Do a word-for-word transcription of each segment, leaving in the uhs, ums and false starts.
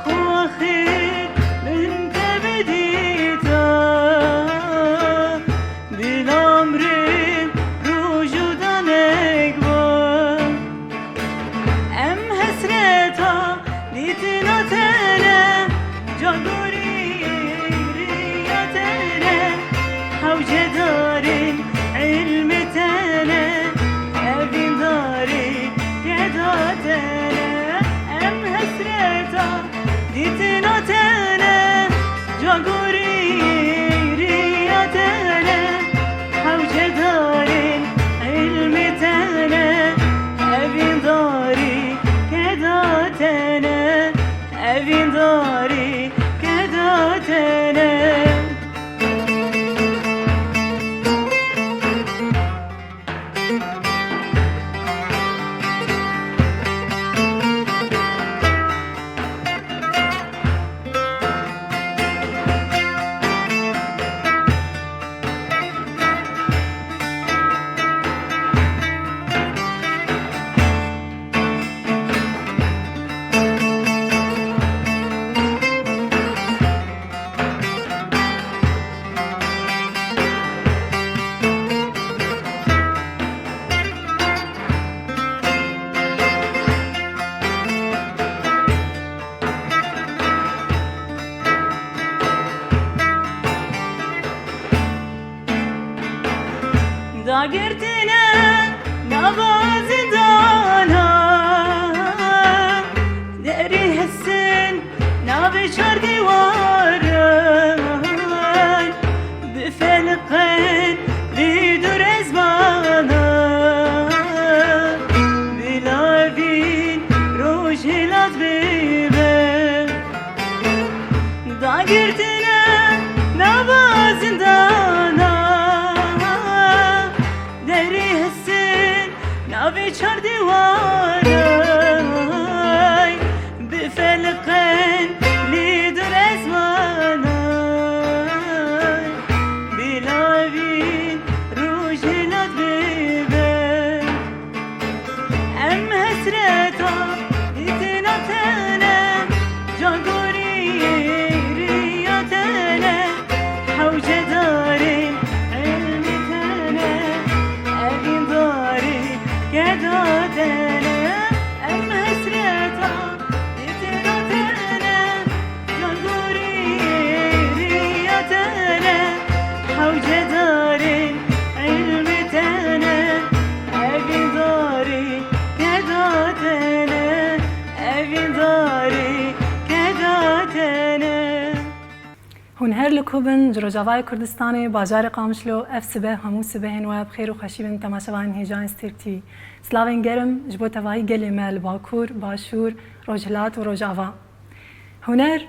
Axir min te bidîta, bila emrim roj û danek ba. Em hesreta dîtina te ne, cagorî riya te ne, hewcedarên ilmê te ne, evîndarî geda te ne. Em hesreta dîtina te ne, cagorî riya te ne, hewcedarên ilmê te ne, evîndarî geda te ne, evîndarî geda te ne. Dagirtine nava zindana, derî hesin navê çar dîwaran, bi feliqên lîd û rezmana, bila evîn roj hilat bibe. Dagirtine nava zindana, derî hesin navê çar dîwaran, bi feliqên lîd û rezmana, bila evîn roj hilat bibe. Em hesreta dîtina te ne, cagorî riya te ne, hewcedarên ilmê te ne, evîndarî geda te ne. Em hesreta dîtina te ne, cagorî riya te ne, hewcedarên ilmê te ne, evîndarî geda te ne, evîndarî geda te ne. Hûn her li ku bin, ji Rojavayê Kurdistanê, bajarê Qamişlo, ev sibe hemû sibehên we bi xêr û xweşî bin temaşevanên hêja Stêrk T V. Silavên germ ji bo tevahî gelê me li Bakur, Başûr, Rojhilat û Rojava. Huner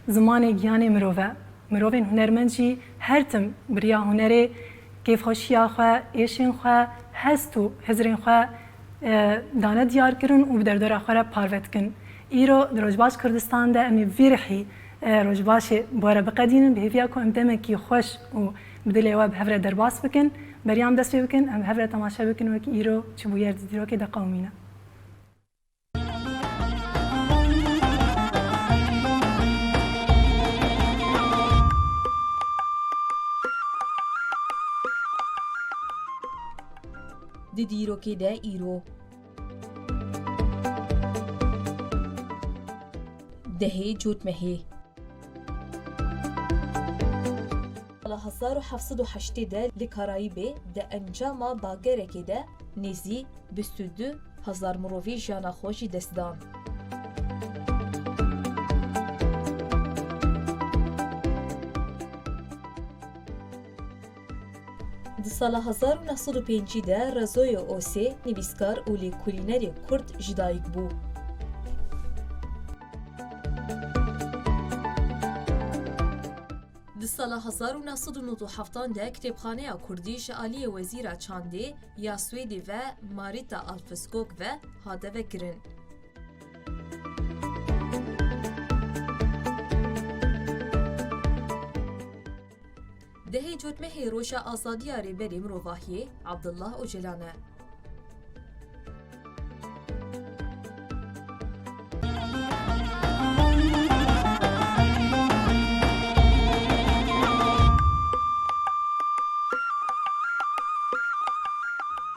zimanê giyanê mirov e. Mirovên hunermend jî her tim bi riya hunerê kêfxweşiya xwe, êşên xwe, hest û hizrên xwe, e, dane diyarkirin û bi derdora xwe re parve dikin. Îro di Rojbaş Kurdistan de em ê vî rihî, e, Rojbaşê bi we re biqedînin, bi hêviya ku em demekî xweş û bi dilê we bi hev re derbas bikin. Beriya em dest pê bikin, em bi hev re temaşe bikin wekî îro çi bûyer di dîrokê de qewimîne. Di dîrokê de îro dehê cotmehê. Sala hezar û heft sed û heştê de li Karayîbê di encama bagerekê de nêzî bîst û du hezar mirovî jiyana xwe ji dest dan. Di sala hezar û neh sed û pêncî de Rezoyê Osê, nivîskar û lêkolînerê kurd ji dayik bû. Di sala hezar û neh sed û nod û heftan de kitêbxaneya kurdî ji aliyê wezîra çandê ya Swêdê ve Marita Ulvskog ve hate vekirin. Dehê cotmehê Roja Azadiya Rêberê Mirovahiyê Abdullah Ocalan e.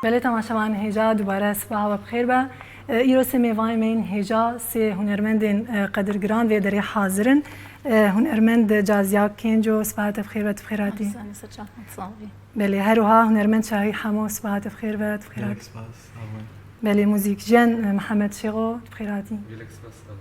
Belê temaşevanên hêja, dubare sibaha we bi xêr be. E, îro sê mêvanê me yên hêja, sê hunermendên, e, qedirgiran vê derê hazir in. E, hunermend Caziya Kênco, sibaha te bi xêr be, tu bi xêr hatî. Sağ ol, sağ ol. Belê, her wiha hunermend Şahî Hemo, sibaha te bi xêr be, tu bi xêr hatî. Gelek spas, sağ olun. Belê, muzîkjen, e, Mihemed Şêxo, tu bi xêr hatî. Gelek spas, sağ olun.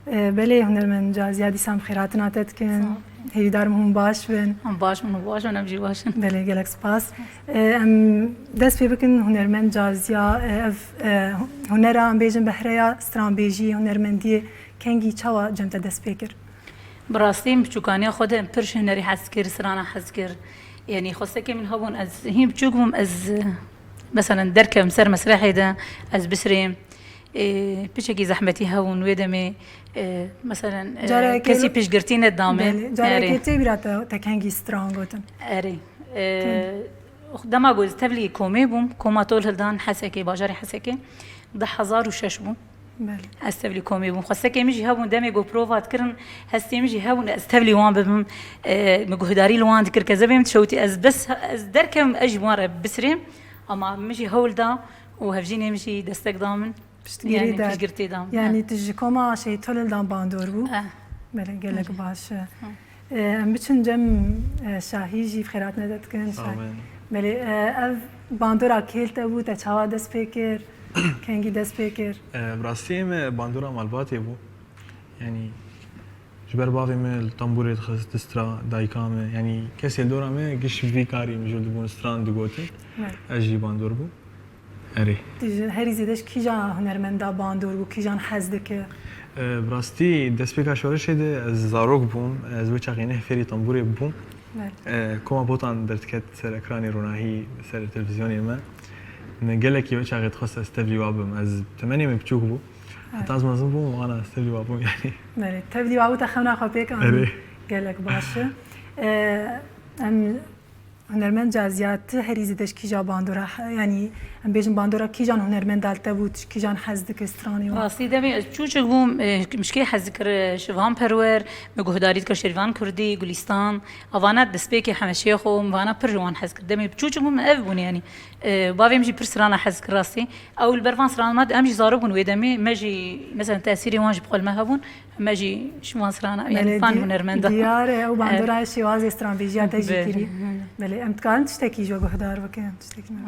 E, belê, hunermend Caziya, dîsan bi xêrhatina te dikin. Sağ ol. Hêvîdar im hûn baş bin. Em baş bin, hûn baş bin, em jî baş in. Belê, gelek spas. E, em dest pê bikin, hunermend Caziya, e, ev, e, hunera, em bêjin, behreya stranbêjiyê, hunermendiyê kengî, çawa cem te dest pê kir? Bi rastî, min biçûkaniya xwe de em pir ji hunerî hez kir, strana hez kir. Yanî xwestekê min hebûn, ez hîn biçûk bûm, ez, e, meselen derkevim ser mesrehê de, ez bisirêm. Ê, piçekî zehmetî hebûn wê demê, ê, meselen, ê, Carekê kesî piştgirtî neda min. Belê, carekê Erê. Tê bîra te, te kengî stran gotin? Erê. Ê, Keng? Dema ku ez tevlî komê bûm, koma Tol Hildan Hesekê, bajarê Hesekê, du hezar û şeş bû. Belê. Ez tevlî komê bûm. Xwestekê min jî hebûn, demê ku prova dikirin, hestê min jî hebûn, ez tevlî wan bibim. Ê, min guhdarî li wan dikir, kezebê min dişewtî, ez bes, ez derkevim, ez ji wan re bisirêm. Ama min jî hewl da û hevjînê min jî destek da min. Piştgirî Yanî da. Piştgirtî da. Yanî tu ji koma Şehîd Tolildan bandor bû. Eh. Belê, gelek Belê. Baş e. Hı. E, em biçin cem, e, Şahî jî bi xêrhatina te dikin. Sağ Şahî. Olun. Belê, e, ev bandora kêl te bû, te çawa dest pê kir? Kengî dest pê kir? E, bi rastî me bandora malbatê bû. Yanî Ji ber bavê min li tembûrê dixist, distra dayika min, yanî kesê li dora min giş vî karî mijûl dibûn, stran digotin. Evet. Ez jî bandor bûm. Erê. Tu ji herî zêde ji kîjan hunermenda bandor bû, kîjan hez dike? E, bi rastî destpêka şorişê de ez zarok bûm, ez wê çaxê neh fêrî tembûrê bûm. Evet. E, Koma Botan derdiket ser ekranê ronahî, ser televîzyonê me. Min gelekî wê çaxê dixwest ez tevlî wa bim. Ez temenê min biçûk bû. Evet. Heta ez mezin bûm, wana ez tevlî wa bûm yanî. Belê, tevlî wa bû te xewna xwe pêk anî. Erê. Gelek baş e. Ee, em hunermend Caziya, tu herî zêde ji kîja bandora, yanî em bêjin bandora kîjan hunermenda li te bû, tu ji kîjan hez dike stranê wan? Rastî demê ez çûçik bûm, e, min ji kê hez dikir, e, Şivan Perwer, min guhdarî dikir Şerîvan Kurdî, Gulîstan, evana destpêkê Hemed Şêxo, min vana pir ji wan hez kir. Demê çûçik bûm, min ev bûn yanî. E, bavê min jî pir strana hez kir rastî. Ew li ber van strana me, em jî zarok bûn wê demê, me jî, mesela tesîrê wan jî bi xwe li me hebûn, me jî ji van strana, yanî Belê, fan di-, hunermenda. Diyar e, ew E, bandora şêwazê stranbêjiya te jî Belê. Kirî. Belê, em dikarin tiştekî ji we guhdar bikin, tiştekî me.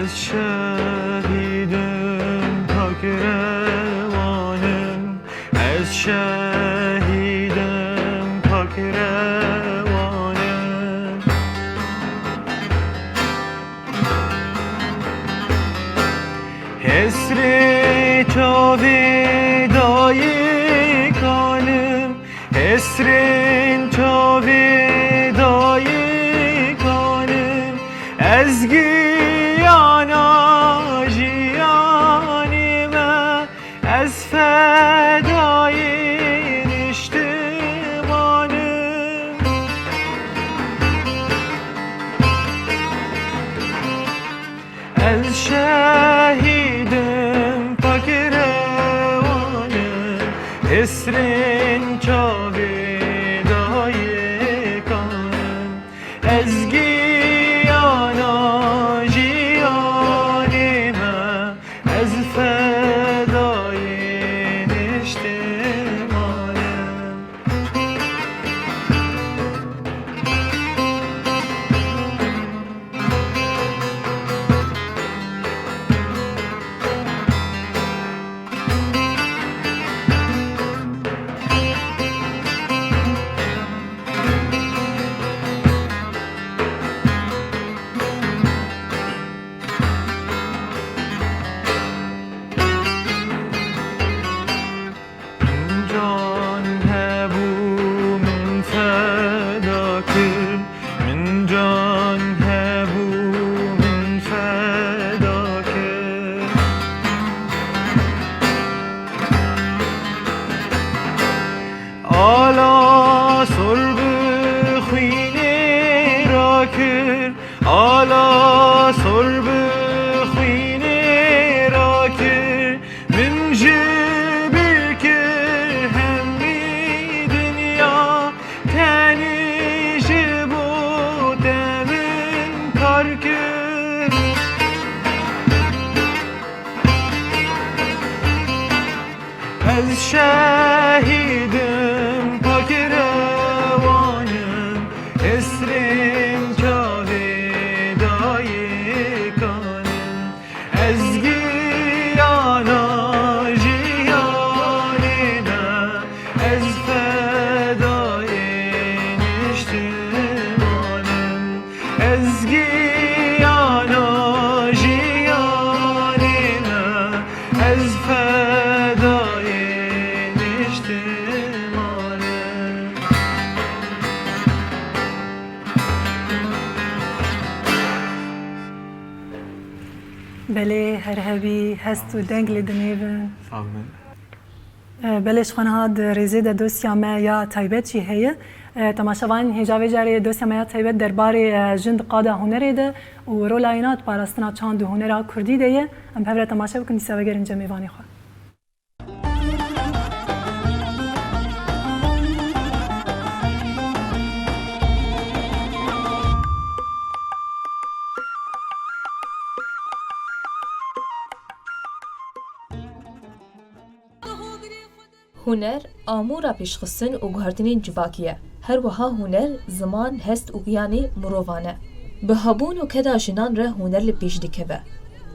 Ez şehîdim, pak rewanim, ez şehîdim, pak rewanim. Hesrê çavê dayikan im, hesrên çavê dayikan im, ez giyana jiyanê me, ez fedayê niştiman im. Ez şehîdim, pak rewanim, hesrên çavê dayikan im. Ez giyana jiyanê me, ez fedayê niştiman im. Ala sor bi xwînê rakir, min ji bîr kir hemî dinya, tenê ji bo te min kar kir. Ez şehîdim, pakirewanim, esrên çavê dayikan im. Ez giyana jiyanê me, ez fedayê niştimanim. Ez giyana jiyanê me, ez fedayê niştimanim. Belê, her hebî, hest û deng li dinê bin. Sağ olun. E, belê, ji xwe niha di rêzê de dosya me ya taybet jî heye. E, temaşevanên hêja vê carê dosya me ya taybet derbarê, e, jin di qada hunerê de û rola yê na di parastina çand û hunera kurdî de ye. Em bi hev re temaşe bikin, dîsa vegerin cem mêvanê xwe. Huner, amûra pêşxistin û guhertinên civakî ye. Her wiha huner, ziman, hest û giyanê mirovan e. Bi hebûn û keda jinan re huner li pêş dikeve.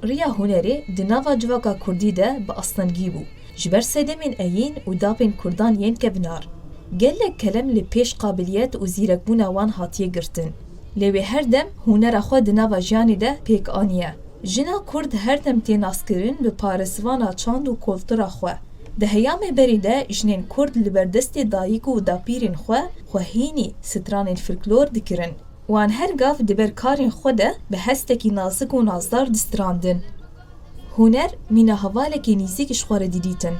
Riya hunerê di nava civaka kurdî de bi astengî bû. Ji ber sedemên eyîn û dapên kurdan yên kevnar. Gelek kelem li pêş qabiliyet û zîrekbûna wan hatiye girtin. Lê wê her dem hunera xwe di nava jiyanê de pêk aniye. Jina kurd her dem tê naskirin bi parêzvana çand û kultura xwe. Di heyamê berê de jinên kurd li ber destê dayik û dapîrên xwe, xwe hînî stranên folklor dikirin. Wan her gav di ber karên xwe de bi hestekî nazik û nazdar distrandin. Huner mîna hevalekî nîzîk ji xwe re didîtin.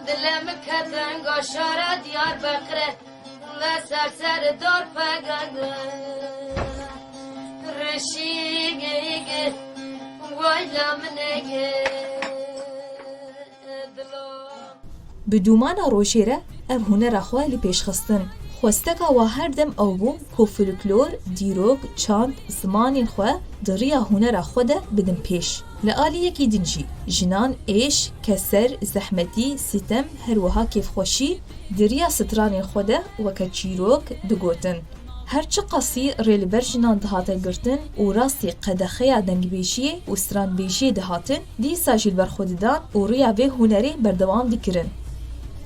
Dilê min ke tenga şara Diyarbekirê, li ser ser dor pegege. Rişîgê, wayla min ege, dilo. Bi dûmana rojê re ev hunera xwe li pêş xistin. Xwesteka wa her dem ew bû ku folklor, dîrok, çand, zimanên xwe di riya hunera xwe de bidin pêş. Li aliyekî din jî jinan êş, keser, zehmetî, sîtem, her wiha kêfxweşî di riya stranên xwe de weke çîrok digotin. Her çiqasî rê li ber jinan dihate girtin û rastî qedexeya dengbêjiyê û stranbêjiyê dihatin, dîsa jî li ber xwe didan û riya vê hunerê berdewam dikirin.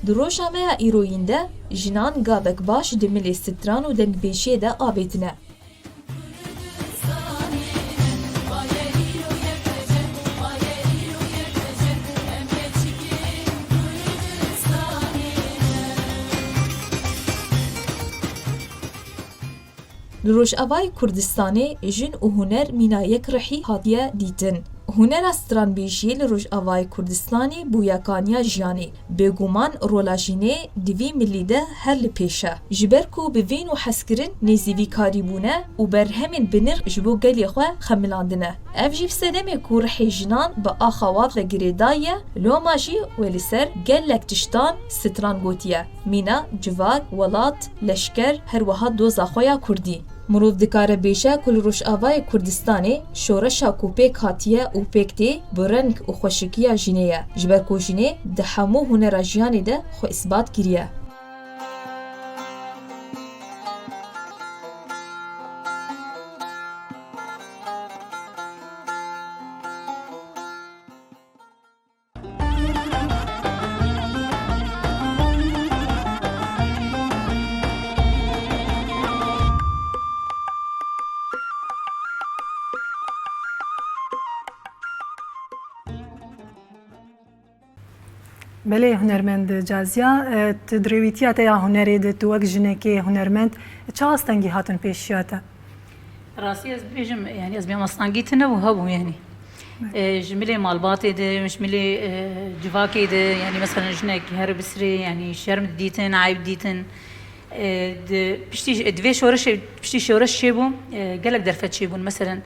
Di roja me ya îroyîn de jinan gavek baş di milê stran û dengbêjiyê de avêtine. Li Rojavayê Kurdistanê jin û huner mîna yek rihî hatiye dîtin. Hunera stranbêjiyê li Rojavayê Kurdistanê bûye kaniya jiyanê. Bêguman rola jinê di vî milî de her li pêş e. Ji ber ku bi vîn û hezkirin nêzî vî karî bûne û berhemên binirx ji bo gelê xwe xemilandine. Ev jî bi sedemê ku rihê jinan bi axa wan ve girêdayî ye, loma jî wê li ser gelek tiştan stran gotiye. Mîna civak, welat, leşker, her wiha doza xwe ya kurdî. Mirov dikare bêje ku li Rojavayê Kurdistanê şoreşa ku pêk hatiye û pêk tê bi reng û xweşikiya jinê ye. Ji ber ku jinê di hemû hunera jiyanê de xwe îsbat kiriye. Belê hunermend Caziya, e, tu di rêwîtiya te ya hunerê de, tu wek jinekê hunermend, çi astengî hatin pêşiya te? Rastî ez bibêjim, yani ez bêjim astengî tune bû, hebû yani. Evet. E, ji milê malbatê de, ji milê, e, civakê de, yani mesela jinek her bisirê, yani şerm didîtin, eyb didîtin. E, di, piştî, di vê şoreşê, piştî şoreş çêbû, e, gelek derfet çêbûn. Meselen,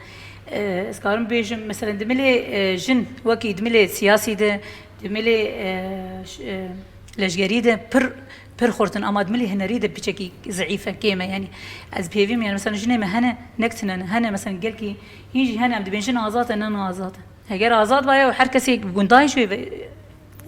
e, ez karim bêjim, meselen, di milê, e, jin, wekî di milê siyasî de, di milê, e, ş-, e, leşgerî de pir, pir xurt in, ama di milê hunerî de piçekî zeîf e, kêm e. Yanî ez pêvîm, yanî, meselen, jinê me hene, nek tune ne, hene, meselen, gelkî hîn jî hene, em dibên jin azad e, ne, ne azad e. Heger azad baye û her kesê bi gundahî jî wê ve-,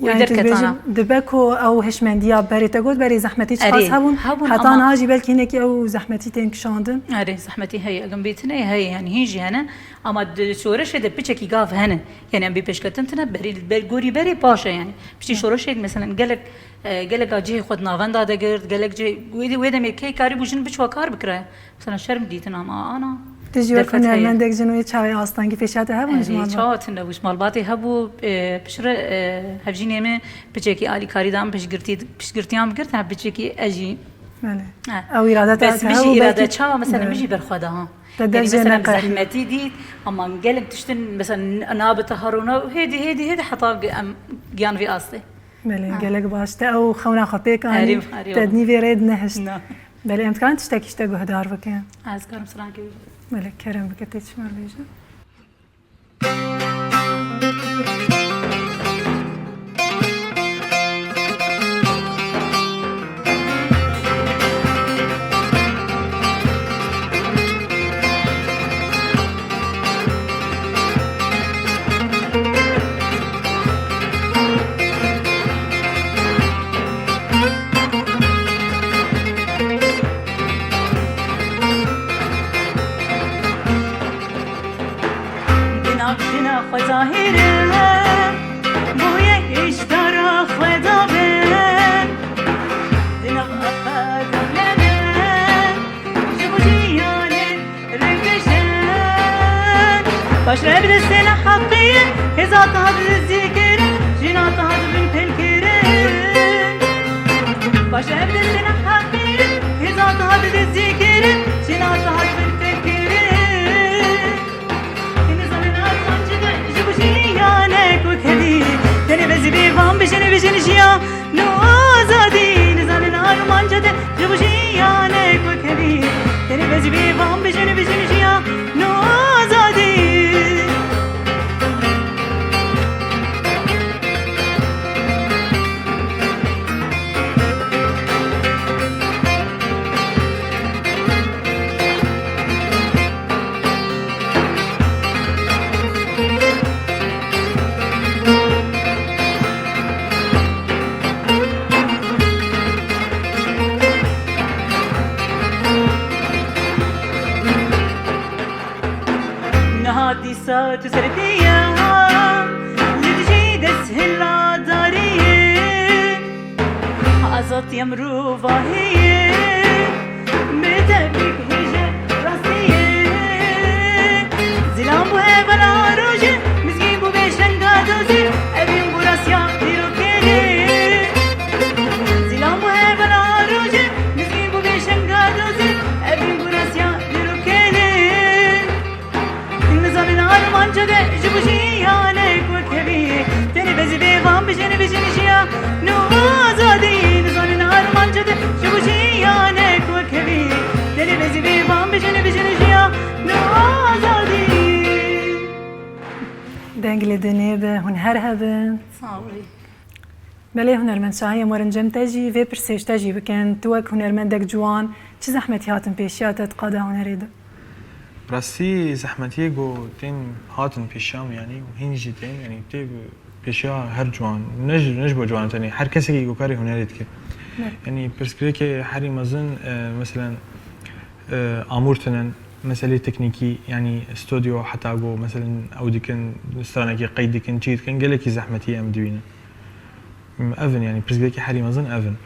wê Yani, tu derketana. Dibêjin, dibe ku ew hişmendiya berê te got, berê zehmetî çiqas Erê, hebûn, hebûn heta ama niha jî belkî hinekî ew zehmetî tên kişandin. Erê, zehmetî heye, egin bê tune heye, yani hîn jî hene. Ama di şoreşê de piçekî gav hene. Yani em bê pêşketin tune, berî, ber, gorî berê paş e yani. Piştî şoreşê, mesela, gelek, e, gelek a cihê xwe di navenda de girt, gelek cihê, wê de, wê demê key karîbû jin biçwa kar bikire. Mesela şerm dîtin ama ana. Tu jî wek derfet heye. Hunermendek jin wê çaxê astengî pêşiya te hebûn ji Erê, malbat? Çawa tune bû, ji malbatê hebû, e, piştre, e, hevjînê min piçekî alîkarî da min piştgirtî-, piştgirtiyan bigirt, ha piçekî ez jî. Belê. He. Ew îrade te Bes te min jî hebû, îrade belkî çawa, mesela, Belê. min jî berxwe da, ha. Te Yani, dev jê mesela, neqerî. zehmetî dît, ama gelek tiştin, mesela, n-, nabe te harona, hêdî, hêdî, hêdî, heta em giyan vê astê. Belê, Ha. gelek baş. Te ew xewna xwe pêk anî, Erê, erê, te wala. di nîvê rê de nehişt. Na. Belê, em dikarin tiştekî ji te guhdar bikin? Ez karim stranekê bêjim. Belê, kerem bike, tê çima bêjim? Di nav jina xwe zahîr e, bûye hêşdara xwe da be. Di nav axa da nebe, ji bo jiyanê rengêşe. Paşre bi destê neheqî, hêza te hat dizîkirin, jina te hat binpêlkirin. Paşre bi destê neheqî, hêza te hat dizîkirin, jina te hat binpêlkirin. Nizanin armanca te ji bo jiyanek wek hevî. Tenê bezî bê van bijin, bijin jiyan û azadî. Nizanin armanca te ji bo jiyanek wek hevî. Tenê bezî bê van bijin, bijin jiyan û azadî. Niha dîsa tu serpêya li dijî desthiladariyê. Azadiyê mirovahiyê, bi te bihêje rastiyê. Zilam bû hevara rojê, mizgîn bû bê şenga dozê, evîn bû rastiya dîrokê. Zilam bû hevara rojê, mizgîn bû bê şenga dozê, evîn bû rastiya dîrokê. Nizanin armanca te ji bo jiyanek wek hevî. Tenê bezî bê van bijin, bijin jiyan û azadî. Nizanin armanca te ji bo jiyanek wek hevî. Tenê bezî bê van bijin, bijin jiyan û azadî. Deng li dinê be, hûn her hebin. Sağ olun. Belê hunermend Şahî, em werin cem te jî vê pirsê ji te jî bikin. Tu wek hunermendek ciwan çi zehmetî hatin pêşiya te di qada hunerê de? Rastî zehmetiyê ku tên hatin pêşiya min, yanî û hîn jî tên, yanî tê pêşiya her ciwan, ne ji, ne ji bo ciwan tenê, her kesekî ku karê hunerê dike. Evet. Yanî pirsgirêkê herî mezin, e, meselen, e, amûr tinin, meselê teknîkî, yanî stûdyo heta ku meselen ew dikin, stranekê qeyd dikin, çî dikin, gelekî zehmetî em dibînin. Ev in, yanî pirsgirêkê herî mezin ev in.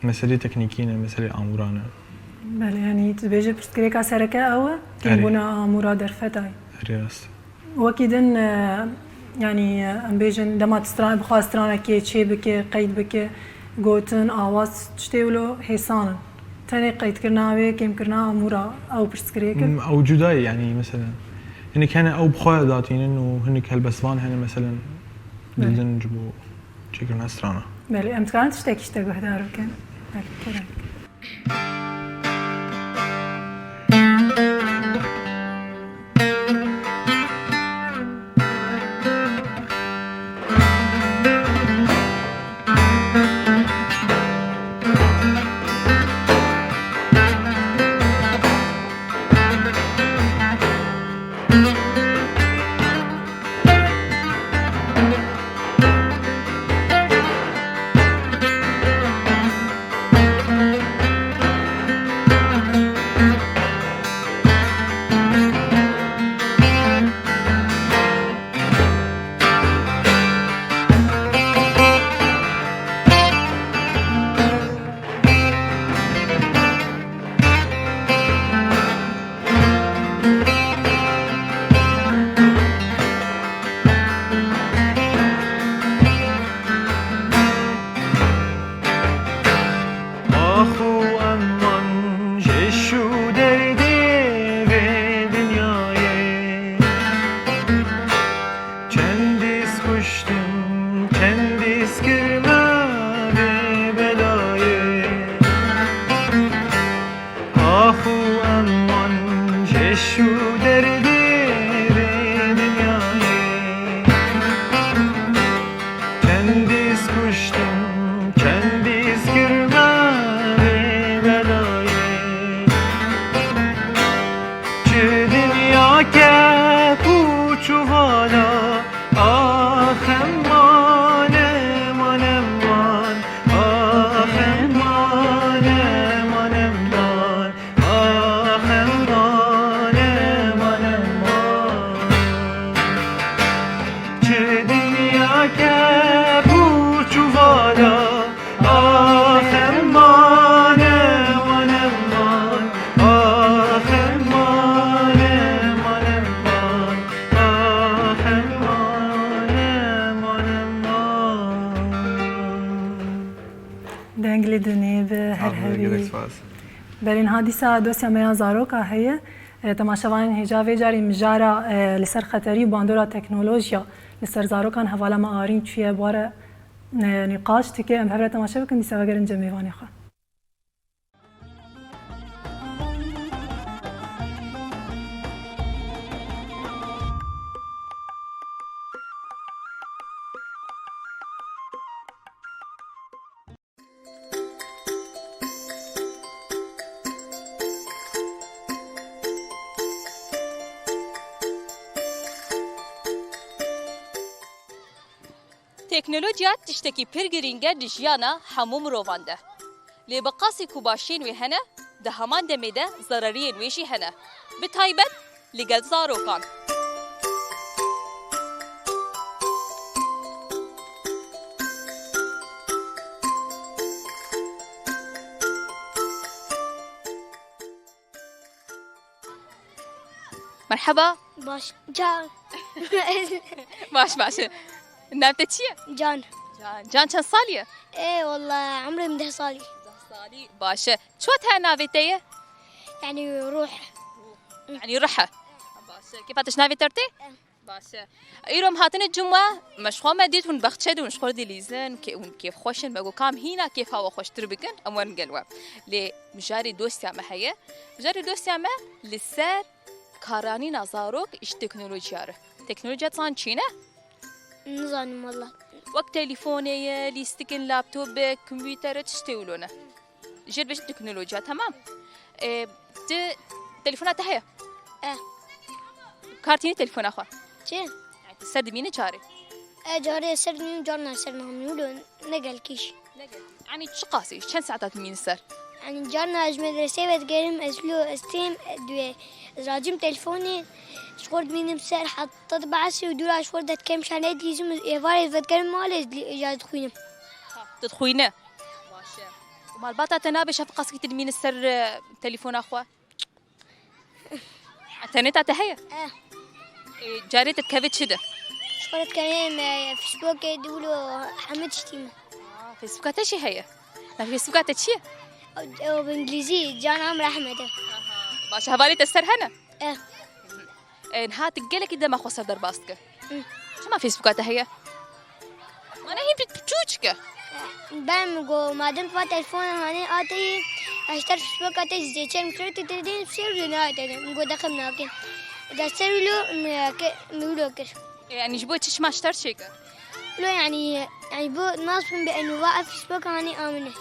Meselê teknîkî ne, meselê amûran e. Belê, yanî tu dibêje pirsgirêka sereke ew e, Erê. kêmbûna amûra derfetayê. Erê, rast. Wekî din, e, yanî, e, em bêjin dema tu stran-, bixwaz stranekê çê bike, qeyd bike, gotin, awaz, tiştê wilo hêsan in. Tenê qeydkirina wê, kêmkirina amûra ew pirsgirêk in. M, ew cuda ye, yanî, meselen, hinek hene ew bi xwe datînin û hinek helbestvan hene, meselen, Belê. didin ji bo çêkirina strana. Belê, em dikarin tiştekî ji te guhdar bikin? Belê, kerem. Ax û eman ji şû derdê vê dinyayê. Çend dîs kuştin, çend dîs kirme vê belayê. Ax û eman ji şû derdê vê dinyayê. Çend dîs kuştin, çend dîs kirme vê belayê. Çi dinya kep û çuvala, ax eman, eman, eman, ax eman, eman, eman, ax eman, eman, eman. Çi dinya kep û çuvala, ax eman, eman, eman, ax eman, eman, eman, ax eman, eman, eman. Deng li dinê bi her Abi, hevî. Gelek spas. Berî niha dîsa dosya me ya zaroka heye. E, temaşevanên hêja vê carî mijara, e, li ser xeterî û bandora teknolojiya li ser zarokan hevala me Arîn çûye bi we re, e, nîqaş dike. Em bi hev re temaşe bikin, dîsa vegerin cem mêvanê xwe. Teknolojiya tiştekî pir girîng e di jiyana hemû mirovan de. Lê bi qasî ku başiyên wê hene, di heman demê de zerariyên wê jî hene. Bi taybet li gel zarokan. Merheba. Baş. Can. Baş, baş. Nav te çi ye? Can. Can. Can çend salî ye? Ê, walla, emrê min deh salî. Deh salî. Baş e. Çi wate navê te ye? Yanî ruh. Yanî ruh e. Baş e. Kêfa te ji navê te tê? Eh. Baş e. Îro em hatine cem we, me ji xwe me dît hûn bexçe de hûn ji xwe re dilîzin, kê-, hûn kêfxweş in, me got, kam hîna kêfa we xweştir bikin, em werin gel we. Lê mijarê dosya me heye. Mijarê dosya me li ser karanîna zarok ji teknolojiya re. Teknolojiya dizan çi ne? Nizanim walla. Wek telîfonê ye, lîstikên laptopê, kompîterê, tiştê wilo ne. Jê dibêjin teknolojiya, temam. E, tu telefona te heye? E. Kar tînî telefona xwe? Çi? Yani tu ser dimîne carê? E, carê ser dimînim, carna ser namînim, wilo ne gelkî jî. Ne gelkî. Yani çi qasî, çend saeta dimîne ser? Yani carna ez ji medresê vedigerim, ez wilo ez têm, e, duê. Ez racim telefonê, ji xwe dimînim ser, heta dibehsê û dûra ji xwe derdikem, şanê dîzim, êvarê vedigerim malê, ez li-, ez dixwînim. Ha, tu dixwîne? Baş e. Û malbata te nabe şefqaskî tu dimîne ser, e, telefona xwe? Enterneta te heye? Eh. E, carê te dikeve çi de? Ji xwe re dikeve me Facebookê de wilo hemû tiştî me. Aa, Facebooka te jî heye? Navê Facebooka te çi ye? Ew, ew bi îngilîzî, Can Amr Ahmed e. Aha. Baş e, hevalê te ser hene? Eh. E, niha tu gelekî dema xwe ser derbas dike. Hı. Çima Facebooka te heye? Mane hîn pi-, piçûçik e. Ben min got, madem va telefona hanê a te yî, Ez ji ser Facebooka te zêçer, min şirete te dê, ser wilo nayê te dê. Min got, dexê min nake. De ser wilo, min ke, min wilo kir. E, yanî ji bo çi çima ji te re çêkir? Wilo yanî, yanî bo nas bim bi enû va ev Facebooka hanê a min e.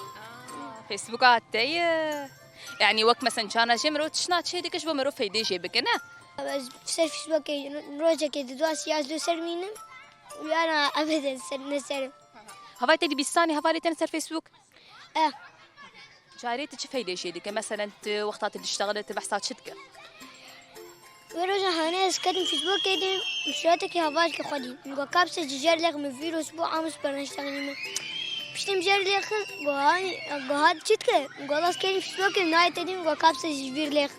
Facebooka te ye. Yanî wek mesela çana jê mirov tiştna çêdike ji bo mirov feydê jê bike, ne? Ez ser Facebookê rojekê di dua siyaz do ser mînim. Yana ebeden ser, ne serim. Hevalê te dibîstanê, hevalê te ne ser Facebook? Eh. Carê tu çi feydê jê dike? Meselen tu wexta tu diştexile tu behsa çi dike? Wê roja hane ez ketim Facebookê de, şiratekî hevalkê xwe dî. Min got, "Kapse ji jer lêx min vîros bû, amis berniştexilî min." Piştî min jer lêxist, got, "Hanî, got, hat çi dike?" Min got, "Las ketim Facebookê, nayê te dî." Min got, "Kapse ji vîr lêx."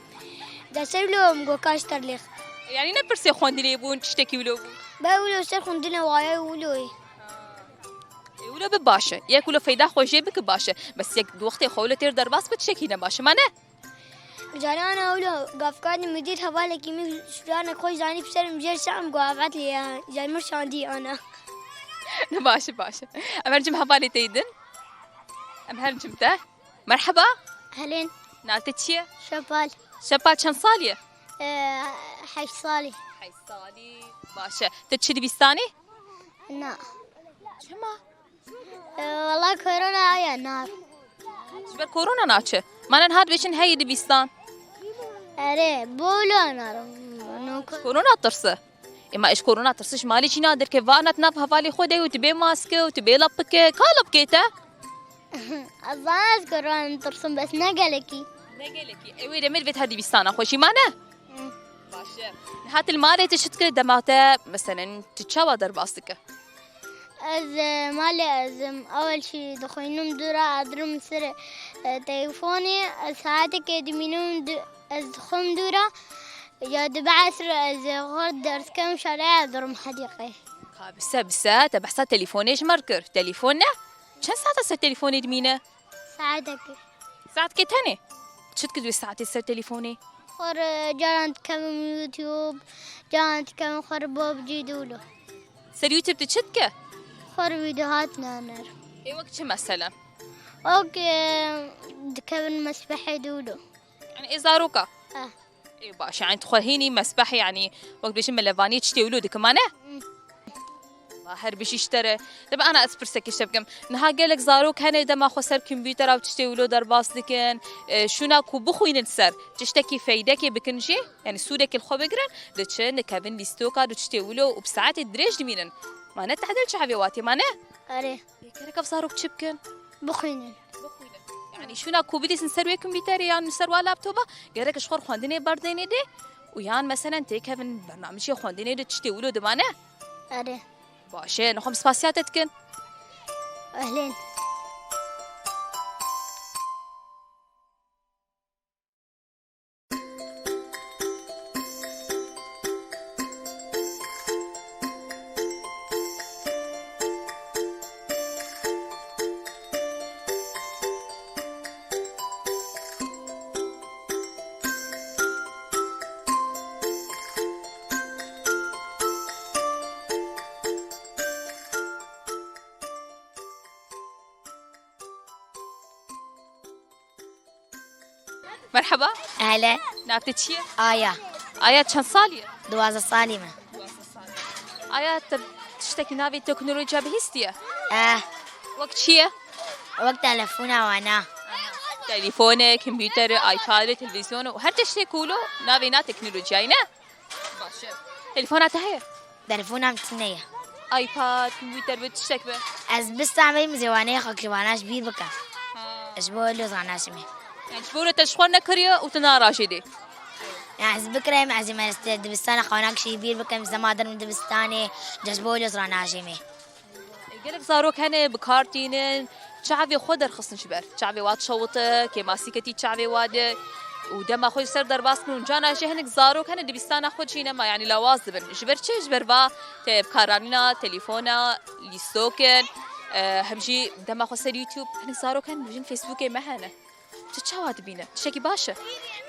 De ser wilo, min got, "Kaş ter lêx." Yanî ne pirsê xwendinê bûn, tiştekî wilo bû? Be wilo ser xwendinê waye wilo ye. Ê, wilo bi baş e. Yek wilo feyda xwe jê bike baş e. Bes yek di wextê xwe wilo têr derbas bi tiştekî ne baş e. Ma ne? Carana wilo gavkadî min dît hevalekî min şûranek xwe zanî bi ser min jêr şam got, "Ev etlê ye." Car min şandî ana. Ne baş e, baş e. Em her cim hevalê te din. Em her cim te. Merheba. Helên. Nav te çi ye? Şepal. Şepal çend salî ye? Ee, heşt salî. Heşt salî. Baş e. Tu çi dibistanî? Na. Çima? Ee, wala korona aya nar. Ji ber korona naçe. Manen hat bêjin heyî dibistan. Erê, bolo nar. Korona tirsi. Ema ji korona tirsi ji malê jî nadirke, va ana di nav hevalê xwe de û tu bê maske û tu bê lapike. Ka lapikê te? Ez zana ez korona tirsim, bes ne gelekî. Ne gelekî. Ew ê demê divêt her dibistana xwe jî mane? Hı. Baş e. Niha tu li malê tu çi dikî dema te, meselen, tu çawa derbas dikî? Ez, e, malê ez, em, ewel jî dixwînim dûra, ez dirim ser, e, telefonê, ez saetekê dimînim, du-, ez dixwim dûra, ya dibe esr ez, e, xwe ders dikim, şerê ez dirim hedîqê. Ka bise, bise, te behsa telefonê ji me re kir. Telefon ne? Çend saet e ser telefonê dimîne? Saetekê. Saetekê tenê? Çi dikî wê saetê ser telefonê? Xwe re caran dikevim YouTube, caran dikevim xwe re PUBG dûlo. Ser YouTube tu çi dike? Xwe re vîdeo hat naner. Ê wek çi meselen? Wek, e, dikevin mesbehê dûlo. Yanî ê zaroka? Eh. Ê baş, yanî tu xwe hînî mesbeh, yanî wek dibêjin melevaniyê tiştê wilo dike, ma ne? Hmm. Va her bijî ji te re. Dibe ana ez pirsekê ji te bikim. Niha gelek zarok hene dema xwe ser kompûtera û tiştê wilo derbas dikin. E, şûna ku bixwînin ser, tiştekî feydekê bikin jê, yanî sûdekê li xwe bigirin, diçin, dikevin lîstoka, di tiştê wilo û bi saetê dirêj dimînin. Ma ne tehdê li çavê watê, ma ne? Erê. Ê, gerek ev zarok çi bikin? Bixwînin. Bixwînin. Yanî şûna ku bidîsin ser wê kompûterê yan ser wa laptopa, gerek ji xwe xwendinê berdênê dê û yan meselen têkevin bernamijê xwendinê de tiştê wilo dimane? Erê. Baş e, nexwe em spasiya te dikin. Ehlên. Merheba. Hele. Nav te çi ye? Aya. Aya çend salî ye? Duwazdeh salî me. Aya te tiştekî navê teknolojiya bihîstiye? Eh. Wek çi ye? Wek telefona wana. Telefone, kompûtere, iPade, televîzyone û her tiştê ku wilo navê na teknolojiyayê ne? Baş e. Telefona te heye? Telefona min tune ye. iPad, kompûter be, tiştek be? Ez bistame min zêwaneyê xwe kir wana ji bîr bikim. Ha. Ji bo wilo zana jimê. Yani ji bo wilo te ji xwe nekiriye û tu narajê dê? Yani ez bikireyim, ez ê mereste dibistana xwe wana kişî bîr bikim, zema derim dibistanê, ji bo wilo zana jimê. Gelek zarok hene bi kar tînin, çavê xwe derxistin ji ber. Çavê wa dişewite, kêmasî ketî çavê wa de û dema xwe ji ser derbas kirin û cana jî hinek zarok hene dibistana xwe jî nema, yanî lawaz dibin. Ji ber çi? Ji ber va te bi kar anîna, telefona, lîstok in, e, hem jî dema xwe ser YouTube. Hinek zarok hene dibêjin Facebookê me hene. Tu çawa dibîne? Tiştekî baş e?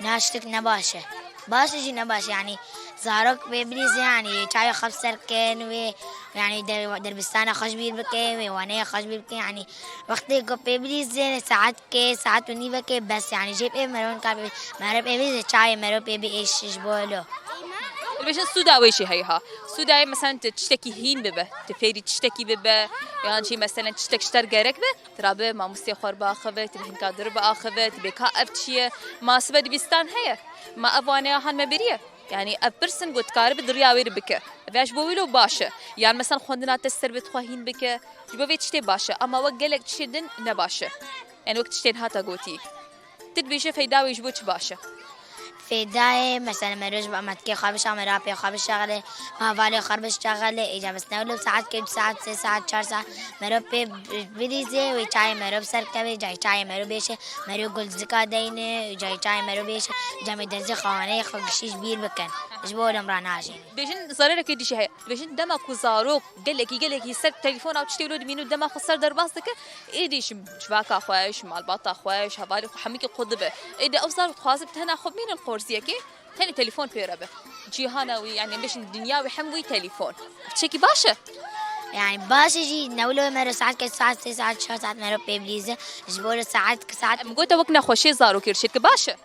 Na, tiştek ne baş e. Baş e jî ne baş e, yanî Zarok pê bilîzin, yanî çavê xwe bi ser bikin wê, yanî der-, derbistana xwe ji bîr bikin wê, waneyê xwe ji bîr bikin, yanî wextê ku pê bilîzin, saetkê, saet û nîvekê bes, yanî jê pê mero nikare pê, mero pê bilîzin, çavê mero pê biêşe ji bo lo. Dibêjin sûda wê jî heye ha. Sûda ye, mesela tu tiştekî hîn bibe, tu fêrî tiştekî bibe, yan jî mesela tiştek ji te re gerek be, tu rabe mamosteyê xwe re biaxive, tu bêhna dir biaxive, tu bê ka ev çi ye, ma sibe dibistan heye, ma ev waneya han me biriye. Yanî ev pirs in ku tu karibe di riya wê re bike. Ev ya ji bo wilo baş e. Yan mesela xwendina te ser bi xwe hîn bike. Ji bo vê tiştê baş e. Ama wek gelek tiştê din ne baş e. Yanî wek tiştên hata gotî. Tu dibêje feyda wê ji bo çi baş e? Feyda ye, mesela mero ji bo emetkê xwe bişa, mero apê xwe bişexile, ma hevalê xwe bişexile, îca bes ne wilo saet ke du saet, sê saet, çar saet, mero pê bilîzê, wê çayê mero bi ser keve, îca çayê mero bêşe, mero gulzika deyne, îca çayê mero bêşe, îca me derzê xwe waneyê xwe gişî ji bîr bikin. Ji bo wilo em ranajîn. Bêjin zarorekê dî jî heye. Dibêjin dema ku zarok gelekî, gelekî ser telefona û tiştê wilo dibîne û dema xwe ser derbas dike, êdî ji civaka xwe, ji malbata xwe, ji hevalê xwe hemikî xwe dibe. Êdî ew zarok dixwaze bi tena xwe bimîne li qorziyekê, tenê telefon pê re be. Cîhana wî, yanî bêjin dinya wî hem wî telefon. Çekî baş e? Yanî baş e jî, ne wilo mero saet ke saet, sê saet, çar saet mero pê bilîze. Ji bo li saet ki saet. Em gote wek nexweşê zarokê re şêt ki baş e?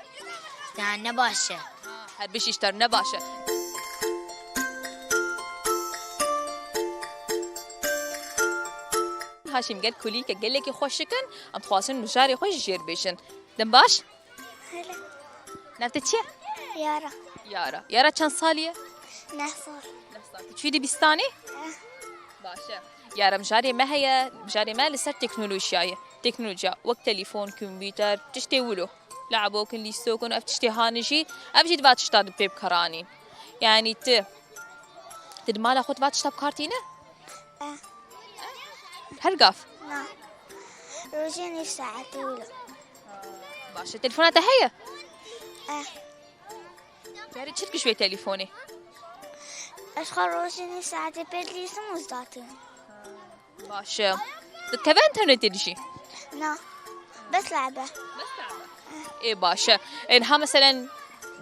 Yanî ne baş e. Her bijî ji te re ne baş e. Haşîm gel kulîke gelekî xweş dikin, em dixwazin mijarê xwe ji jêr bêjin. Dem baş? Hele. Nav te çi ye? Yara. Yara. Yara çend salî ye? Neh sal. Neh sal. Tu çûyî dibistanê? Eh. Baş e. Yara mijarê me heye, mijarê me li ser teknolojiya ye. Teknolojiya wek telefon, kompûter, tiştê wilo. Le'bo kin, lîsto kin, ev tiştê hanê jî, ev jî di va tişta di pê bikaranîn. Yanî tu, tu di mala xwe di va tişta bi kar tîne? Eh. Her gav? Na. Rojê nîv saetê wilo. Baş e. Telefona te heye? Eh. Carê çi dikiş wê telefonê? Ez xwe rojê nîv saetê pê dilîsim û zdatînim. Baş e. Dikeve internetê dijî? Na. Bes lebe. Ê baş e. Ê niha meselen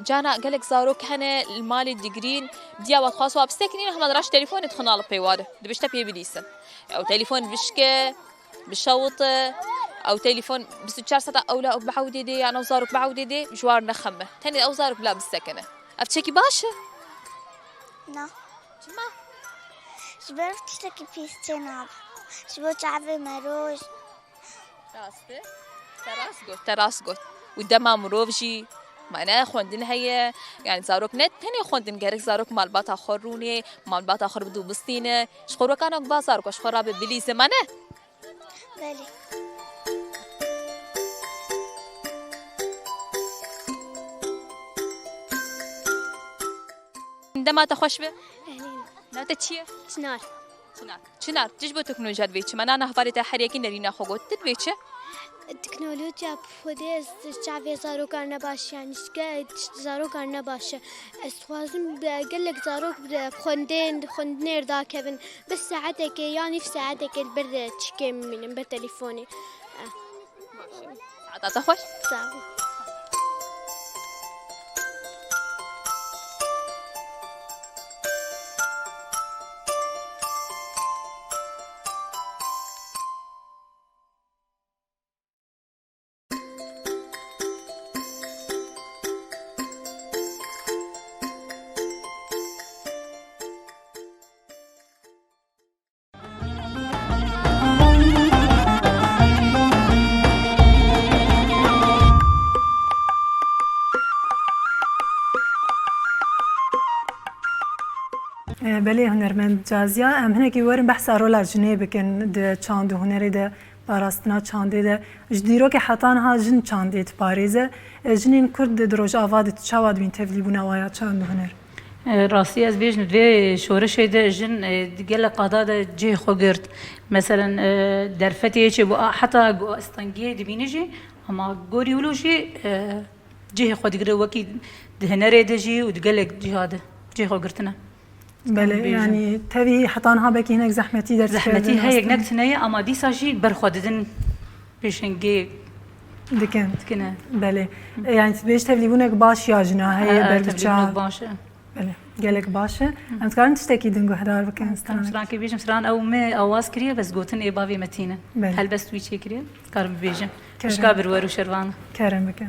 cana gelek zarok hene li malê digirîn, diya wa dixwaz wa bisekinîn, hema diraş telefonê dixin alipê wa de. Dibişte pê bilîsin. Ew telefon bişke, bişewite, ew telefon bîst û çar saeta ewla û bi ewdê dê, yan ew zarok bi ewdê dê, ji war nexeme. Tenê ew zarok bila bisekine. Ev çekî baş e? Na. Çima? Ji ber tiştekî pîs çênabe. Ji bo çavê me roj. Rast e. Te rast got, te rast got. Û dema mirov jî, mane xwendin heye. Yani zarok ne tenê xwendin, gerek zarok malbata xwe rûnê, malbata xwe bidû bistîne. Ji xwe wekana ba zarok ji xwe rabe bilîze, mane? Belê. Dema te xweş be. Ehlîn. Nav te çi ye? Çinar. Çinar. Çinar, tu ji bo teknolojiya divê çi? Me nana hevalê te her yekî nerîna xwe got. Tu divê çi? Teknolojiya bi xwedê ez çavê zarokan ne baş, yani şike zarokan ne baş e. Ez dixwazim be-, gelek zarok bi xwendên, xwendinê re dakevin. Bi saetekê ya nîv saetekê li ber çikê min bînim, ber telefonê. Eh. Saeta te xweş. Sağ ol. Belê hunermend Caziya, em hinekî werin behsa rola jinê bikin di çand û hunerê de, parastina çandê de. Ji dîrokê heta niha jin çandê diparêze. Jinên Kurd di Rojava de tu çawa dibîn tevlîbûna wa ya çand û huner? E, rastî ez bêjim, vê şoreşê de jin, e, di gelek qada de cihê xwe girt. Meselen, e, derfetê yê çêbû, a, heta go-, astengiyê dibînî jî, ama gorî wilo jî, e, cihê xwe digire wekî di hunerê de jî û di gelek ciha de cihê xwe girtine. Belê, bêjim. Yani tevî heta niha belkî hinek zehmetî derdikevin. Zehmetî heye, nek tune ye, ama dîsa jî ber xwe didin pêşengê dikin. Dikine. Belê. E, yani tu bêj tevlîbûnek baş ya jina heye, e, berbiçav. Tevlîbûnek baş e. Belê, gelek baş e. Em dikarin tiştekî din guhdar bikin, Tamam, stranek? Strankê bêjim, stran ew me awaz kiriye, bes gotin ê bavê me tînin. Belê. Helbest wî çêkiriye, karim bibêjim. Kerem. Xwişka Birwer û Şervan. Kerem bike.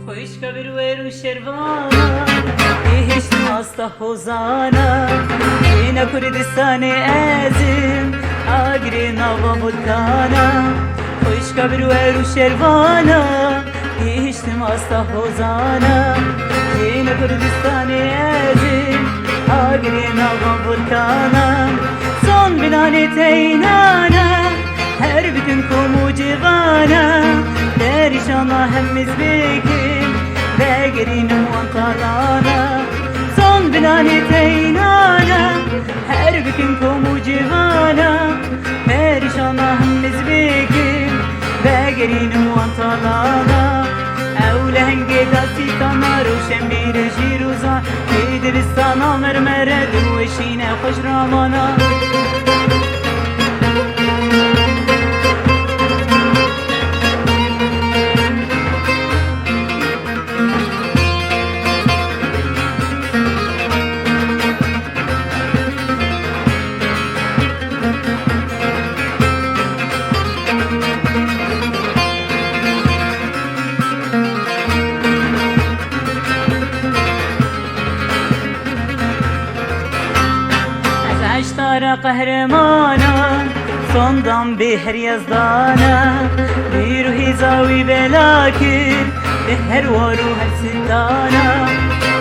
Xwişka Birwer û Şervana, bihiştim asta hozana. Yine Kurdistanê ez im, agirê nava volkana. Xwişka Birwer û Şervana, bihiştim asta hozana. Yine Kurdistanê ez im, agirê nava volkana. Son binanê teynana, her bikin kom û civana, perîşana hemiz bikin, vegerînim wan talana. Son binanê teynana, her bikin kom û civana, perîşana hemiz bikin, vegerînim wan talana. Ew lehengê dastîkana, rewşenbîrê jîrozan, ê dibistana mermere, diweşîne xweş ramana. Ez eştara qehremana, sondam bê her yezdana, bîr û hêza wî bela kir, bê her war û her sitana.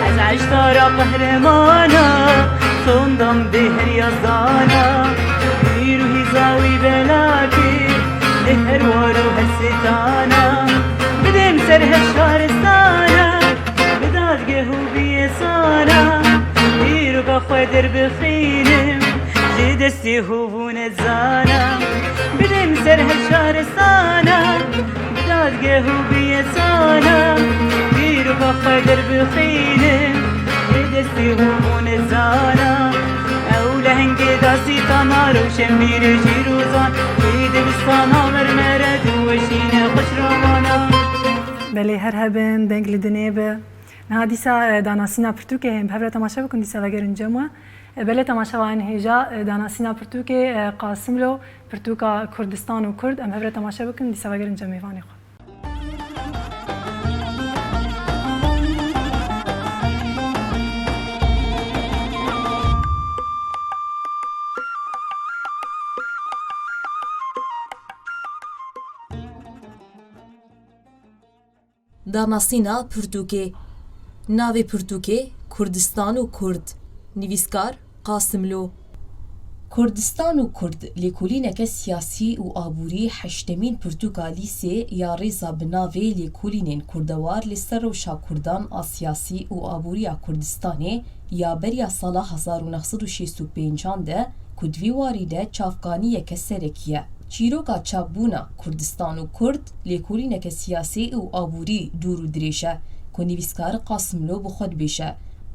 Ez eştara qehremana, sondam bê her yezdana, bîr û hêza wî bela kir, bê her war û her sitana. Bidêm ser her şaristana, bi dadgeh û bi yesana, dîroka xwe derbixînim, ji destê hûv û nezana. Bidêm ser her şaristana, bi dadgeh û bi yesana, dîroka xwe derbixînim, ji destê hûv û nezana. Ew lehengê dastîkana, rewşenbîrê jîrozan, ê dibistana mermere, diweşîne xweş ramana. Belê, her hebin, deng li dinê be. Niha dîsa, e, danasîna pirtûkê heye, em bi hev re temaşe bikin, dîsa vegerin cem we. E, belê temaşevanên hêja, e, danasîna pirtûkê, e, Qasimlo, pirtûka Kurdistan û Kurd, em hev re temaşe bikin, dîsa vegerin cem mêvanê xwe. Danasîna pirtûkê. Navê pirtûkê Kurdistan û Kurd. Nivîskar Qasimlo. Kurdistan û Kurd, lêkolîneke siyasî û aborî, heştemîn pirtûka lîsê ya rêza bi navê Lêkolînên Kurdewar li ser rewşa Kurdan a siyasî û aborî ya Kurdistanê ya beriya sala hezar û neh sed û şêst û pêncan de, ku di vî warî de çavkaniyeke serekî ye. Çîroka çapbûna Kurdistan û Kurd, lêkolîneke siyasî û aborî dûr û dirêj e, ku nivîskar Qasimlo bi xwe dibêje,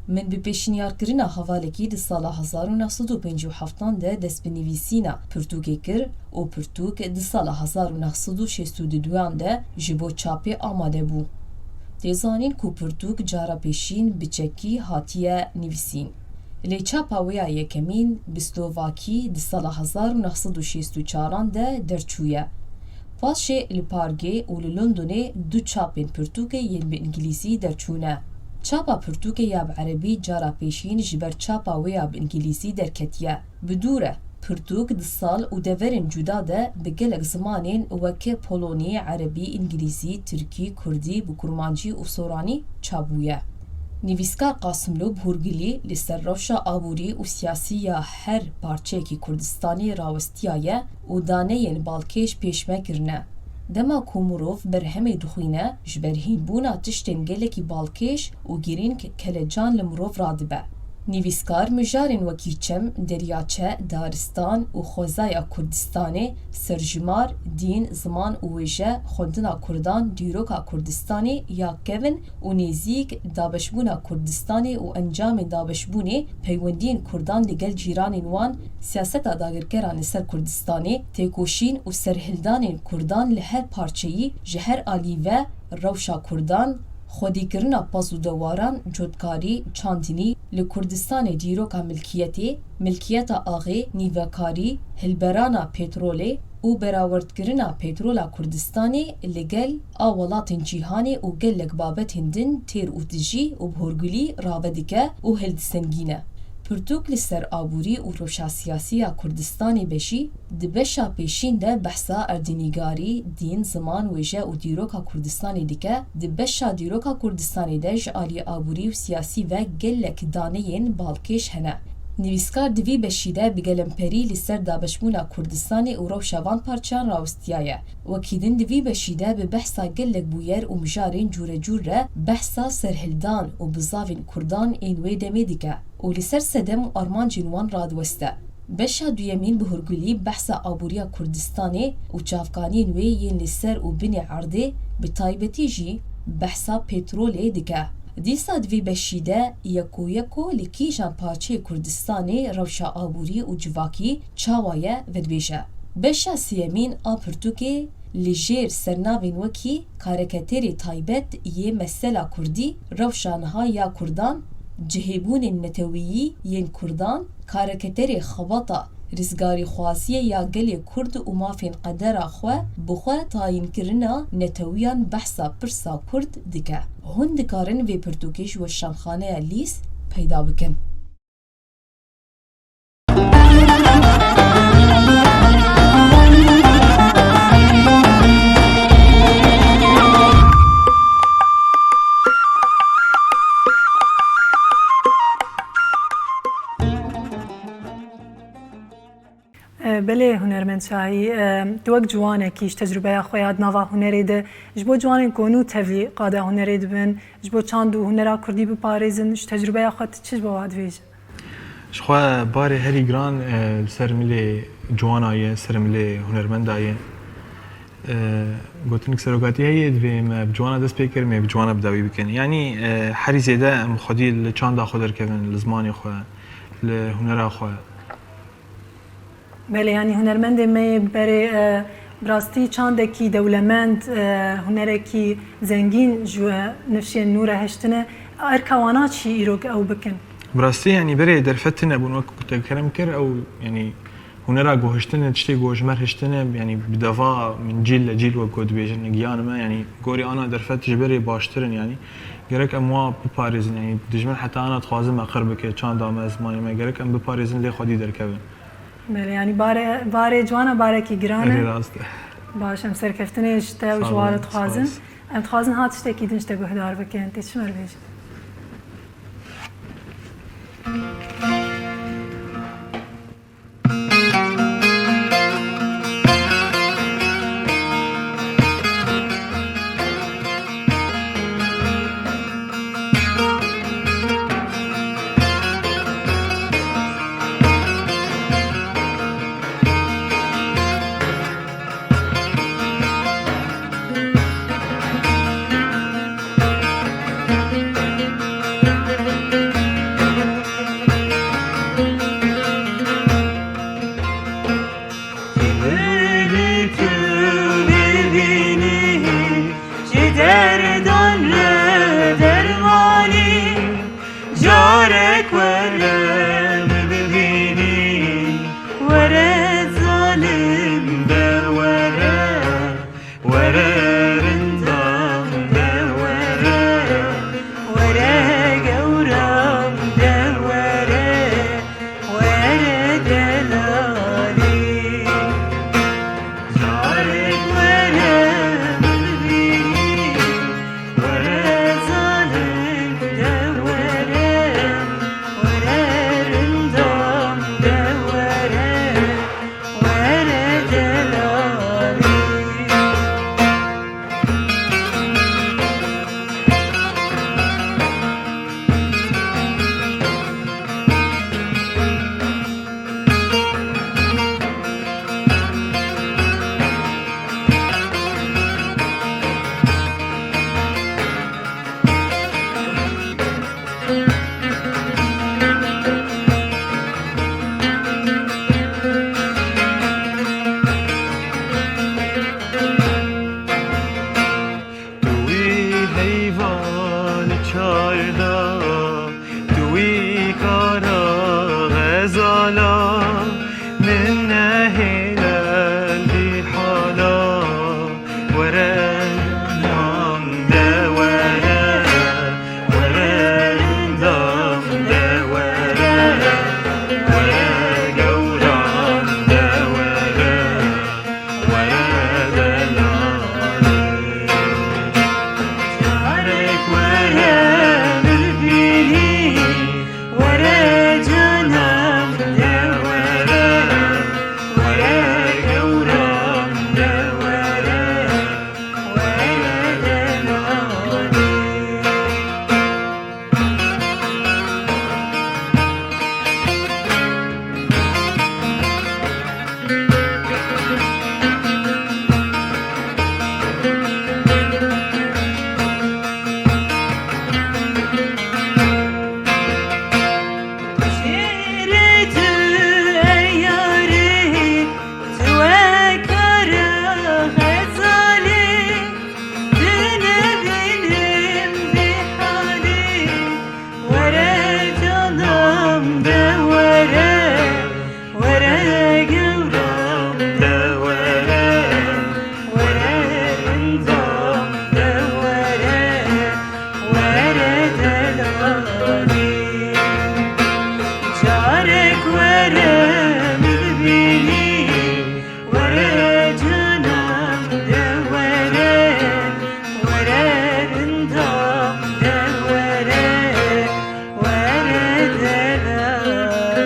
Min bi pêşniyarkirina hevalekî di sala hezar û neh sed û pêncî û heftan de dest bi nivîsîna pirtûkê kir û pirtûk di sala hezar û neh sed û şêst û duyan de ji bo çapê amade bû. Tê zanîn ku pirtûk cara pêşîn bi çekî hatiye nivîsîn. Lê çapa wê ya yekemîn bi slovakî di sala hezar û neh sed û şêst û çaran de derçûye. Paşê li Pargê û li Londonê du çapên pirtûkê yên bi îngilîzî derçûne. Çapa pirtûkê ya bi erebî cara pêşîn ji ber çapa wê ya bi îngilîzî derketiye. Bi dû re, pirtûk di sal û deverên cuda de bi gelek zimanên weke polonî, erebî, îngilîzî, tirkî, kurdî, bi kurmancî û soranî çap bûye. Nivîskar Qasimlo bi hûrgilî li ser rewşa aborî û siyasî ya her parçeyekî Kurdistanê rawestiyaye û daneyên balkêş pêşme kirine. Dema ku mirov berhemê dixwîne, ji ber hînbûna tiştên gelekî balkêş û girîng kelecan li mirov radibe. Nivîskar mijarên wekî çem, deryaçe, daristan û xwezaya Kurdistanê, serjimar, dîn, ziman û wêje, xwendina kurdan, dîroka Kurdistanê ya kevin û nêzîk, dabeşbûna Kurdistanê û encamên dabeşbûnê, peywendiyên kurdan li gel cîranên wan, siyaseta dagirkeran li ser Kurdistanê, têkoşîn û serhildanên kurdan li her parçeyî ji her alî ve, rewşa kurdan, xwedîkirina pez û dewaran, cotkarî, çandinî, li Kurdistanê dîroka milkiyetê, milkiyeta axê, nîvekarî, hilberana petrolê û berawerdkirina petrola Kurdistanê li gel a welatên cîhanê û gelek babetên din têr û tijî û bi hûrgulî rave dike û hildisengîne. Pirtûk li ser aborî û rewşa siyasî ya Kurdistanê be jî di beşa pêşîn de behsa erdnîgarî, dîn, ziman, wêje û dîroka Kurdistanê dike. Di beşa dîroka Kurdistanê de ji alî aborî û siyasî ve gelek daneyên balkêş hene. Nivîskar di vî beşî de bi gelemperî li ser dabeşbûna Kurdistanê û rewşa van parçeyan rawistiyaye. Wekî din di vî beşî de bi behsa gelek bûyer û mijarên cûrecûr re behsa serhildan û bizavên kurdan ên wê demê dike û li ser sedem û armancên wan radiweste. Beşa duyemîn bi hûrgulî behsa aboriya Kurdistanê û çavkaniyên wê yên li ser û binê erdê, bi taybetî jî behsa petrolê dike. Dîsa di vî beşî de yeko yeko li kîjan parçeyê Kurdistanê rewşa aborî û civakî çawa ye vedibêje. Beşa sêyemîn a pirtûkê li jêr sernavên wekî kareketerê taybet yê mesela kurdî, rewşa niha ya kurdan, cihêbûnên neteweyî yên kurdan, kareketerê xebata rizgarîxwaziyê ya gelê kurd û mafên qedera xwe bi xwe tayînkirina netewiyan behsa pirsa kurd dike. Hûn dikarin vê pirtûkê ji weşanxaneya Lîs peyda bikin. E, belê hunermend Şahî, e, tu wek ciwanekî ji tecrûbeya xwe ya di nava hunerê de, ji bo ciwanên ku nû tevlî qada hunerê dibin, ji bo çand û hunera kurdî biparêzin, ji tecrûbeya xwe tu çi ji bo wan dibêjî? Ji xwe barê herî giran, e, li ser milê ciwana ye, ser milê hunermenda ye. E, gotinek serokatî heye, divê me bi ciwana dest pê kirin, me bi ciwana bi dawî bikin. Yanî, e, herî zêde em xwedî li çanda xwe derkevin, li zimanê xwe, li hunera xwe. Belê, yanî hunermendê me yê berê, e, bi rastî çandekî dewlemend, e, hunerekî zengîn ji nifşên nû re hiştine. Erka wana çi îro ku ew bikin? Bi rastî, yanî berê derfet tune bûn, wek ku te kerem kir, ew, yanî hunera ku hiştine, tiştê ku ji me re hiştine, yanî bi deva min cîl le cîl wek ku dibêjin, giyanime, yanî gorî ana derfet ji berê baştir in, yanî gerek em wa biparêzin, yanî dijmin heta ana dixwaze me qir bike, çanda me, zimanê me, gerek em biparêzin lê xwedî derkevin. Belê, yanî bare-, barê ciwana barekî giran e. Erê rast e. Baş, em serkeftinê ji te û ji wan re dixwazin. Sağ olun, sağ olun. Em dixwazin ha tiştekî din ji te guhdar bikin. Tê çi me re bêjî? Min nehêle vî hala, were endam de were, were endam de were, were gewran de were, were delalê. Carek were min bînî, were canan de were, were gewran de were, were delalê. Şêrê tu ey yarê, tu wekara xezalê, tu nebînim vê halê, were canan de were, were gewran de were, were endam de were, were delalê. Carek were min bînî, were canan de were, were endam de were, were delalê.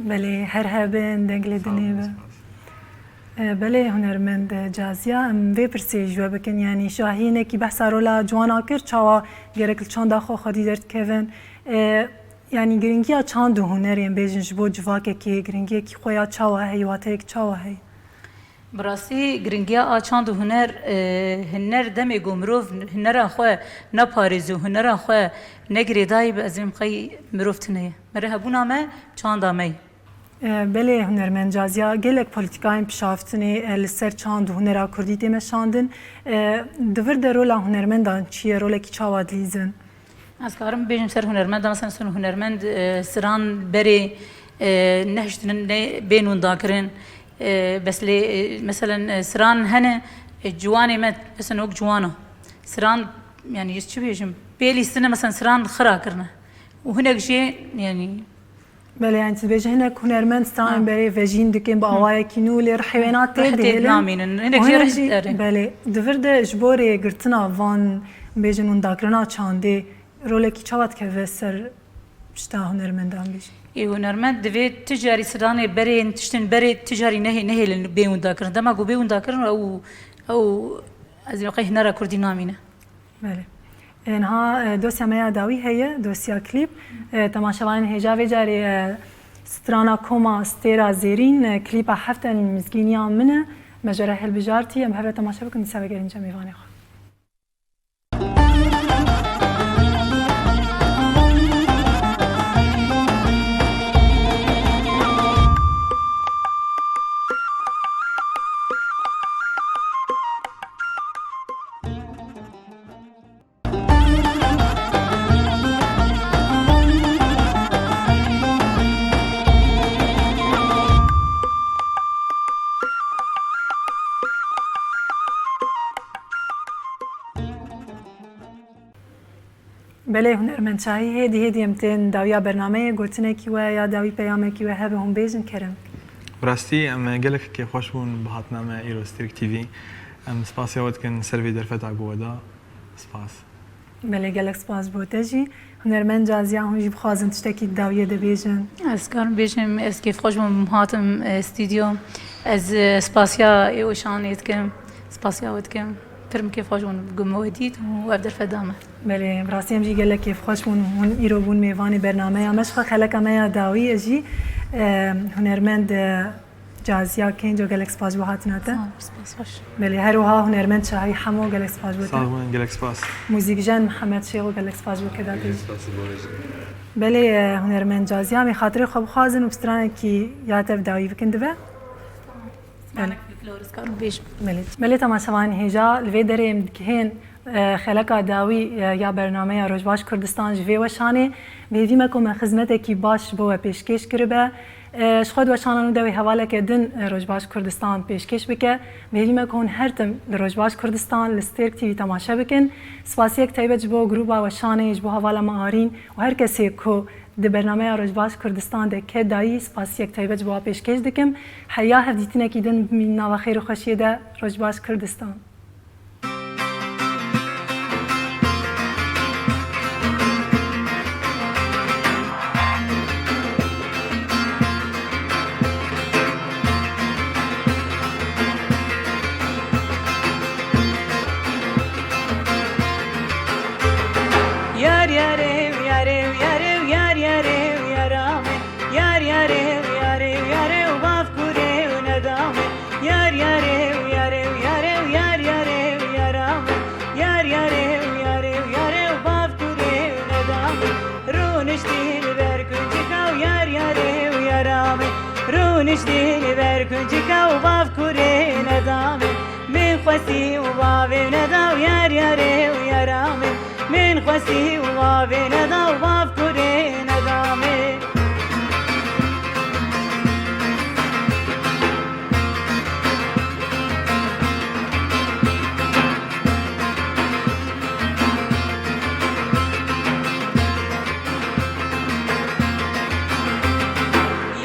Belê, her hebin, deng li dinê be. E, belê, hunermend, e, Caziya, em vê pirsê ji we bikin, yanî şahînekî behsa rola ciwana kir, çawa gerek li çanda xwe xwedî derdikevin? E, yanî giringiya çand û hunerê, em bêjin, ji bo civakekê giringiyekî xwe ya çawa heye, wateyek çawa heye? Bi rastî giringiya a çand û huner, e, huner demê ku mirov hunera xwe neparêzî û hunera xwe negirêdayî be, ez ê bim qey mirov tune ye. Mere hebûna me çanda me ye. E, belê hunermend Caziya, gelek polîtîkayên pişaftinê, e, li ser çand û hunera kurdî tê meşandin. E, di vir de rola hunermendan çi ye, rolekî çawa dilîzin? Ez karim bêjim ser hunermend, mesela ser hunermend, e, siran berê, e, nehiştinin ne bên windakirin. E, bes lê, e, meselen, e, siran hene, e, ciwanê me, mesela wek ciwana. Siran, yani, ez çi bêjim? Pêlîstine, mesela siran xira kirine. Û hinek jê, yani, Belê, yani, tu dibêje hinek hunermend stranên Ha. berê vejîn dikin bi awayekî nû, lê rihê wê na tê Rih tê dihêlin. namînin. Hinek Û jê hinek rih jî, derin. belê, di vir de ji bo rêgirtina van, bêjin, windakirina çandê rolekî çawa dikeve ser pişta hunermendan, bêjin? Ê, hunermend divê tu carî stranê berê, tiştên berê tu carî nehê-, nehêlin bê windakirin. Dema ku bê windakirin, ew, ew, ez ê qey hunera kurdî namîne. Belê. E, niha, e, dosya me ya dawî heye, dosya klîp. E, temaşevanên hêja vê carê, e, strana Koma Stêra Zêrîn, e, klîpa Hefta Mizgîniya Min e. Me ji we re hilbijartî, em bi hev re temaşe bikin, dîsa vegerin cem mêvanê xwe. Belê, hunermend Şahî, hêdî hêdî em tên dawiya bernameyê, gotinekî we ya dawî peyamekî we hebe hûn bêjin kerem. Bi rastî em gelek kêfxweş bûn bi hatina me îro Stêrk T V. Em spasiya we dikin ser vê derfeta ku we da. Spas. Belê, gelek spas bo te jî. Hunermend Caziya, hûn jî bixwazin tiştekî di dawiyê de bêjin? Ez karim bêjim, ez kêfxweş bûm hatim, e, stûdyo. Ez, e, spasiya ê weşanê dikim, spasiya we dikim. Pir min kêfxweş bûn ku me we dît û ev derfet da me. Belê, bi rastî em jî gelek kêfxweş bûn hûn îro bûn mêvanê bernameya me. Ji xwe xeleka me ya dawî ye jî, e, hunermend, e, Caziya Kênco, gelek spas ji bo hatina te. Sağ ol, spas, baş. Belê, her wiha hunermend Şahî Hemo, gelek spas ji bo te. Sağ olun, gelek spas. Muzîkjen Mihemed Şêxo, gelek spas ji bo keda te. Gelek spas ji bo we jî. Belê, e, hunermend Caziya, em ê xatirê xwe bixwazin û bi stranekî ya te bi dawî bikin dibe. Belê. Stranek folklor, ez karim bêjim. Belê. Belê, temaşevanên hêja, li vê derê em dikihên Xeleka dawî ya bernameya Rojbaş Kurdistan ji vê weşanê. Bi hêvî me ku me xizmetekî baş ji bo we pêşkêş kiribe. Ji xwe di weşana nû de wê hevaleke din Rojbaş Kurdistan pêşkêş bike. Bi hêvî me ku hûn her tim li Rojbaş Kurdistan li Stêrk T V temaşe bikin. Spasiyek taybet ji bo grûba weşanê, ji bo hevala me Arîn û her kesê ku di bernameya Rojbaş Kurdistan de ked dayî, spasiyek taybet ji bo we pêşkêş dikim. Heya hevdîtinekî din, nava xêr û xweşiyê de. Rojbaş Kurdistan. Yar yarê, yar yarê, yar yarê, yara min. Yar yarê, yar yarê, yar yarê, û bav kurê û neda min. Yar yarê, yar yarê, yar yarê, yara min. Yar yarê, yar yarê, yar yarê, û bav kurê û neda min. Rûniştî li ber kuncika û yar yarê, yara min. Rûniştî li ber kuncika û bav kurê neda min. Min xwestî û bavê neda û yar yarê û yara min. Min xwestî û bavê neda û bav kurê neda min.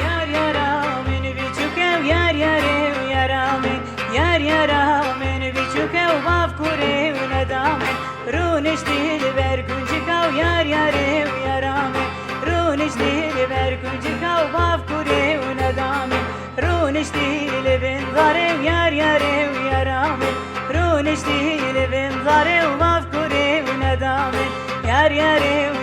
Yar yara min biçûk e û yar yarê û yara min. Yar yara min biçûk e û bav kurê û neda min. Rûniştî li ber kuncika û yar yarê û yara min. Rûniştî li ber kuncika û bav kurê û neda min. Rûniştî li bin zarê û yar yarê û yara min. Rûniştî li bin zarê û bav kurê û neda min. Yar yarê û